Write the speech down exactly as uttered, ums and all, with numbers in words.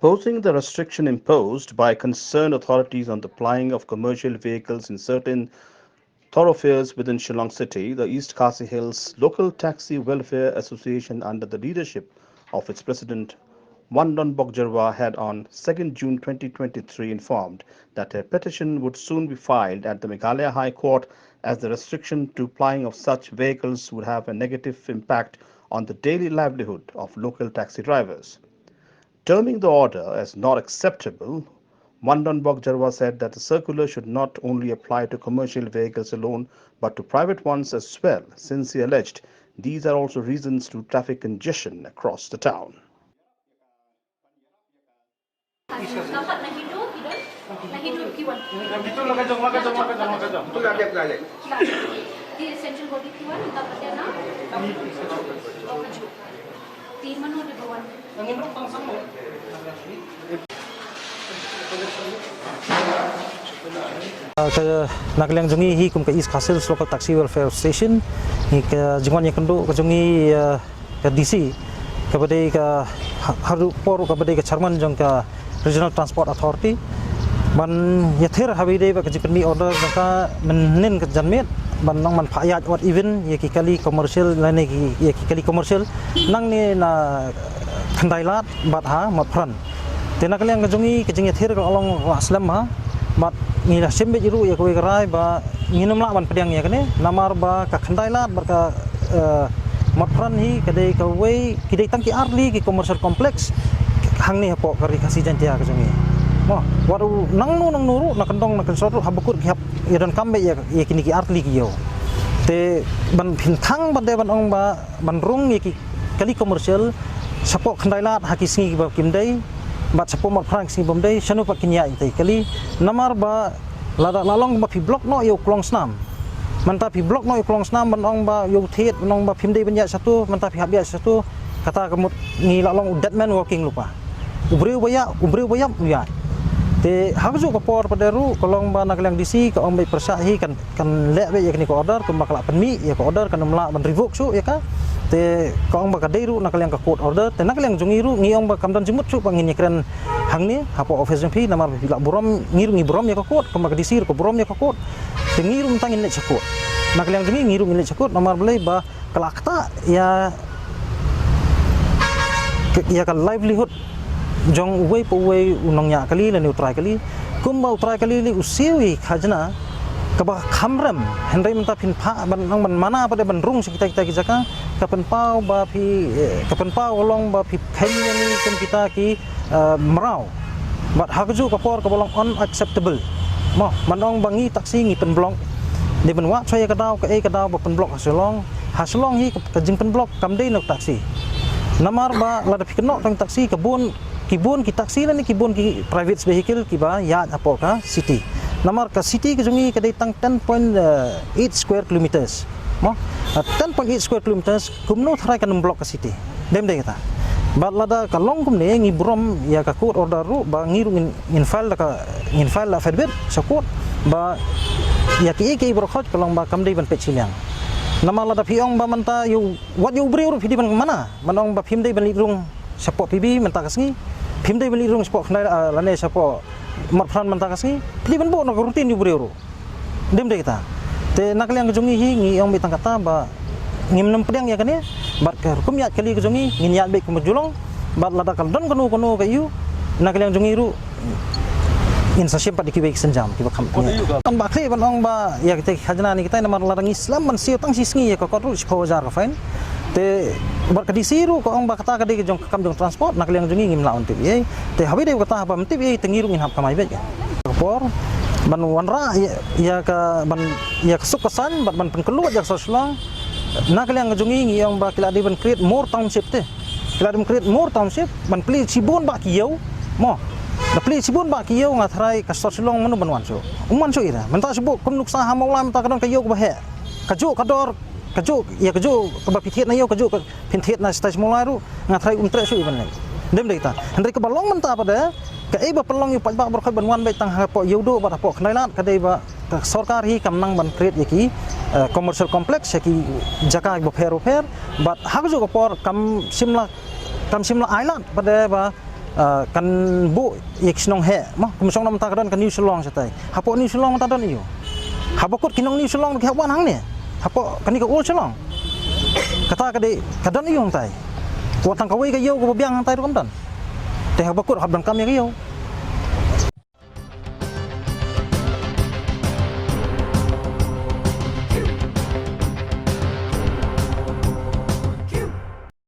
Opposing the restriction imposed by concerned authorities on the plying of commercial vehicles in certain thoroughfares within Shillong city, the East Khasi Hills Local Taxi Welfare Association, under the leadership of its president Wandon Bokjarwa, had on second June twenty twenty-three informed that a petition would soon be filed at the Meghalaya High Court, as the restriction to plying of such vehicles would have a negative impact on the daily livelihood of local taxi drivers. Terming the order as not acceptable, Wandon Bokjarwa said that the circular should not only apply to commercial vehicles alone, but to private ones as well, since he alleged these are also reasons to traffic congestion across the town. Ah, ka, na ka liang jong ngi hi kum ka East Khasi Hills Local Taxi Welfare Association, ngi ka jingwan ïakynduh ka jong ngi, ah, ka D C, kaba dei ka ha-, haduh por kaba dei ka chairman jong ka Regional Transport Authority, ban ïathir ha ba ïadei bad ka jingpynmih order jong ka mynhynnin ka janmiet, ban ong ban phah ïaid odd even ïa ki kali commercial lane ki, ïa ki kali commercial nangne na Khyndailad bad ha Motphran. Te na ka liang ka jong ngi ka jingïathir ka la long la slem ha, bad ngi la shim beit ruh ïa kawei ka rai ba ngin ym lah ban pdiang ïa kane, namar ba ka Khyndailad bad ka, eh, Motphran hi ka dei kawei, ki dei tang ki artylli ki commercial complex hangne hapoh ka Ri Khasi Jaiñtia ka jong ngi. Mo, wat u nangno nangno ruh, na kyndong na kynsot ruh, haba kut ki hap ïadonkam beit ïa, ïa kine ki artylli ki ïew. Te ban pynthang bad dei ban ong ba ban rung ïa ki kali commercial shapoh Khyndailad ha ki sngi kiba kim dei, bad shapoh Motphran ki sngi bym dei, shano pat kin ïaid ïa kita ki kali, namar ba lada la long ba phi block noh ïa u klong snam. Mynta phi block noh ïa u klong snam ban ong ba ïa u thied, ban ong ba phim dei ban ïaid shato, mynta phi hap ïaid shato, kata ka mut ngi la long u dead man walking lypa. U briew ba ïaid, u briew ba ïap, u ïaid. Te ha kajuh ka por pat de ruh, ka long ba na ka liang D C ka ong ba pyrshah hi kan, kan leh beit ïa kane ka order, kumba ka la pynmih ïa ka order, kan ym lah ban revoke shuh ïa ka. Te ka ong ba ka dei ruh na ka liang ka court order, te na ka liang jong ngi ruh ngi ong ba kam don jingmut shuh ba ngin ïakren hangne hapoh office jong phi, namar ba phi la burom, ngi ruh ngi burom ïa ka court, kumba ka D C ruh ka burom ïa ka court. Te ngi ruh mynta ngin leit sha court. Na ka liang jong ngi, ngi ruh ngin leit sha court, namar balei ba ka la ktah ïa ka, ïa ka livelihood jong uwei pa uwei u nongñiah kali lane u trai kali. Kumba u trai kali lei u siew ïa ki khajna kaba kham rem, hynrei mynta phin phah ban, ban mana pat de ban rung sha kita, kita ki jaka, ka pynpaw ba phi, eh, ka pynpaw ka long ba phi kheiñ ïa ngi kum kita ki, eh, mraw. Bad ha kajuh ka por kaba long unacceptable. Mo, ban ong ba ngi taxi ngi pynblock. Dei ban wad shuwa ïa ka daw, kaei ka daw ba pynblock ha Shillong. Ha Shillong hi ka, ka jingpynblock kam dei na u taxi. Namar ba lada phi kynnoh tang taxi, ka bun, ki bun ki taxi lane ki bun ki private vehicle kiba ïaid hapoh ka city. Namar ka city ka jong ngi ka dei tang ten point eight square kilometers. Mo, ah, ten point eight square kilometers, kumno tharai kan ym block ka city? Dem dei kata. Bad lada ka long kumne, ngi burom ïa ka court order ruh ba ngi ruh ngin, ngin file da ka, ngin file da affidavit sha court ba ïa kiei kiei baroh khoit ka long ba kam dei ban peit shiliang. Namar lada phi ong ba mynta ïa u, wat ïa u briew ruh phi dei ban mana, ban ong ba phim dei ban leit rung shapoh P B mynta ka sngi, phim dei ban leit rung shapoh Khyndailad, ah, lane shapoh Motphran mynta ka sngi, phi dei ban buh na ka routine ïa u briew ruh. Dem dei kata. Te na ka liang ka jong ngi hi ngi ong beit tang kata ba ngim nym pdiang ïa kane, bad ka rukom ïaid kali ka jong ngi ngin ïaid beit kumba ju long, bad lada ka don kano kano ka ïew, na ka liang jong ngi ruh ngin sa shim pat ïa kiwei ki sienjam kiba kham pdiang. Kan ba khlei ban ong ba ïa kita ki khajna ne kita, namar lada ngi slem ban siew tang shi sngi ïa ka kot ruh shiphew hajar ka fine. Te bad ka D C ruh ka ong ba kata ka dei ka jong, ka kam jong transport, na ka liang jong ngi ngim lah ban tip ei. Te haba dei kata haba ym tip ei te ngi ruh ngin hap kamai beit ka por ban wanrah ïa, ïa ka, ban, ïa ka suk ka saiñ bad ban pynkhlaiñ ïa ka sor Shillong. Na ka liang ka jong ngi ngi ong ba ki la dei ban create more township te. Ki la dei ban create more township, ban plie shibun bah ki ïew. Mo, da plie shibun bah ki ïew, nga tharai ka sor Shillong mano ban wan shuh? Um wan shuh ïa da. Mynta shu buh kum nuksa ha Mawlai mynta ka don ka ïew kaba heh. Kajuh ka dor, kajuh, ïa kajuh kaba phi thied na ïew, kajuh ka phin thied na stage Mawlai ruh, nga tharai um treh shuh ïa ban leit. Dem dei kata. Hynrei kaba long mynta pat de, kaei ba pynlong ïa u paidbah baroh khoit ban wan beit tang hapoh Ïewduh bad hapoh Khyndailad, ka dei ba ka sorkar hi kam nang ban create ïa ki, eh, commercial complex, ïa ki jaka bapher bapher, bad ha kajuh ka por kam shym la, kam shym la ailad pat de ba Ah, kan buh ïa ki shnong heh, mo, kum shong na mynta ka don ka New Shillong shatai. Hapoh New Shillong mynta don aiu? Haba kut ki nong New Shillong ki hap wan hangne. Hapoh kane ka Old Shillong. Kata ka dei ka don aiu hangtai? Wat tang kawei ka ïew kaba biang hangtai ruh kam don. Te haba kut hap donkam ïa ka ïew.